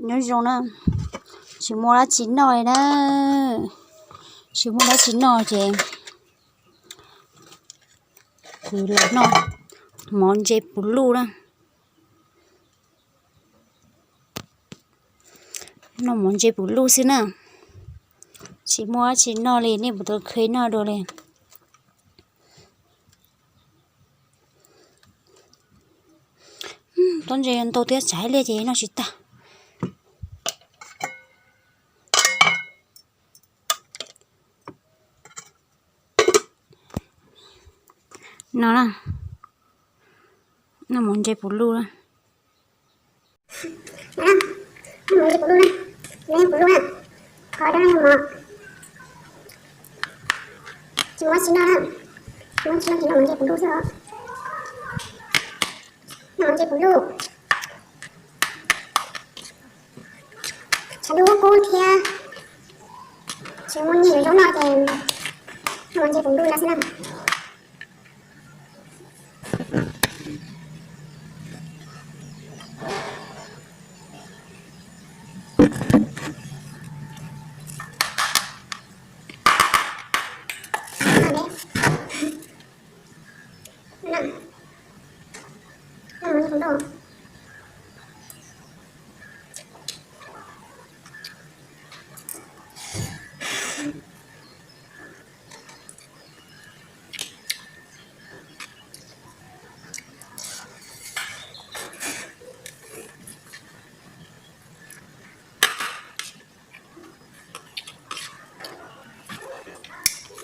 Nyob zoo na, tsis muaj dab tsi noj li na, tsis muaj dab tsi noj ces kuv los noj mov ntse puv luj na. Noj mov ntse puv luj xwb na, tsis muaj dab tsi noj li, nej puas tau kheev noj dua li? Tob ntse ntau thiab, tsam ib pliag ces noj tsis tag. No na, noj mov ntse puv luj na. Noj mov ntse puv luj na, noj puv luj na, qhov dab mov. Tsis muaj dab tsi noj na, tsis muaj dab tsi noj ces noj mov ntse puv luj xwb os. Noj mov ntse puv luj. Tshav ntuj kub kub thiab, tsis muaj nyiaj yuav zaub noj ces noj mov ntse puv luj no xwb na.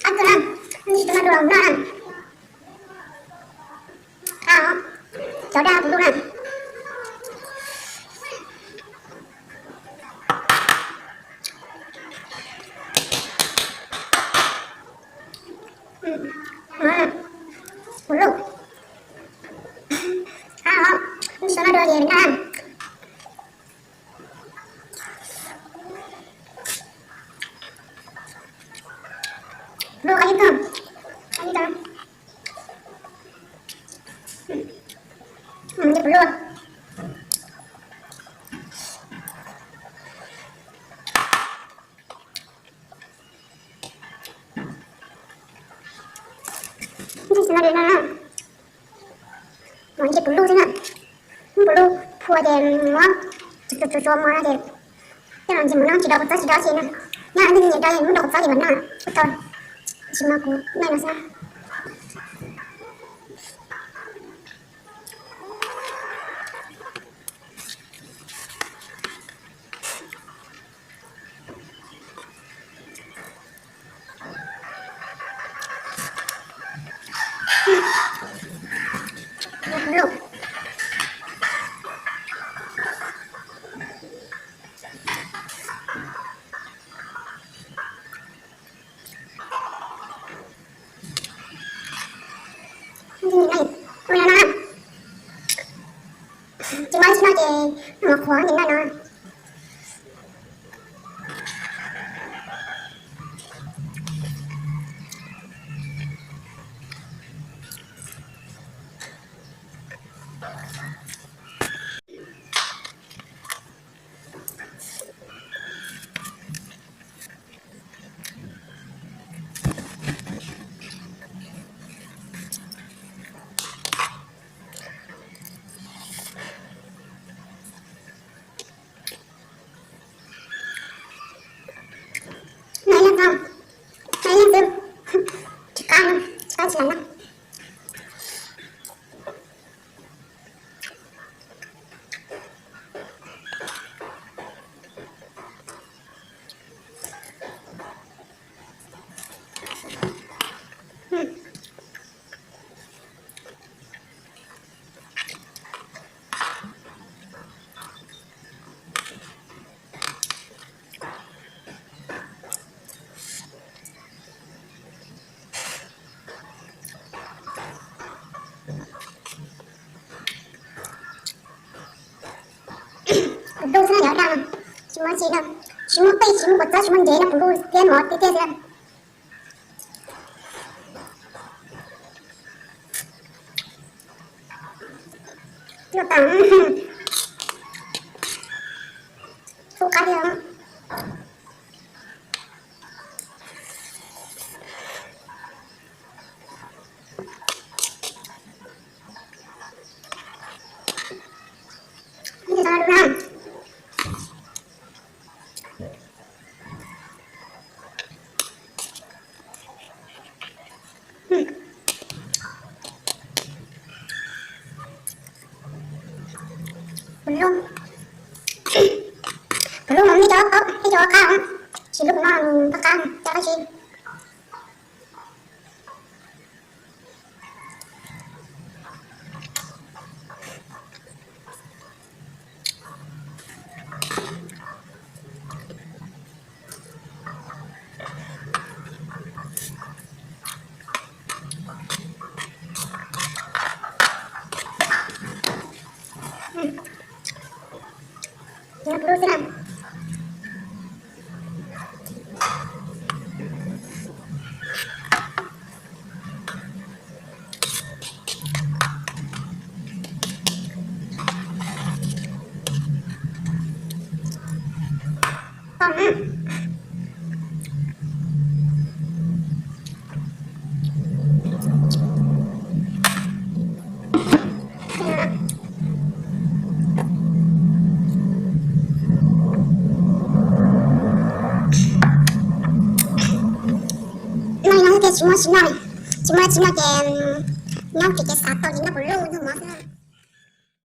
Qab kawg na, tsis tau noj dua los noj na. Qab os, cov dab puv luj na. Puv luj. Qab os, tsis tau noj dua ces noj na. Puv luj qab ib tug, qab ib tug. Noj puv luj. Ntxim no, mov ntse puv luj xwb na. Puv luj phua ces muab tsuav tsuav mov no ces tej no ntxim mov no tsis dov kua txob tsis dov tsi na. Nyob nej nyiam dov ces muab dov kua txob ces mam noj, ua tau. Tab sis mas kuv noj no xwb. Tsis muaj dab tsi noj ces noj mov qhuav ntsis noj no. Noj ib leeg xwb, noj ib leeg xwb, tsis qab, tsis qab tsis laim na. Kuv ntuj xwb na yog daj, tsis muaj tsi na, tsis muaj pej, tsis muaj kua txob, tsis muaj ncev no, kuv ntuj thiab mov tiag tiag xwb. Noj tas. Qab tiag. Lub no nej cov qab, nej cov qab, tsis lub no qab qab cov qab tsis. No yog tias tsis muaj tsis noj, tsis muaj tsis noj ces nyob tsis ces xav tau ces noj kuv lub nug mov xwb.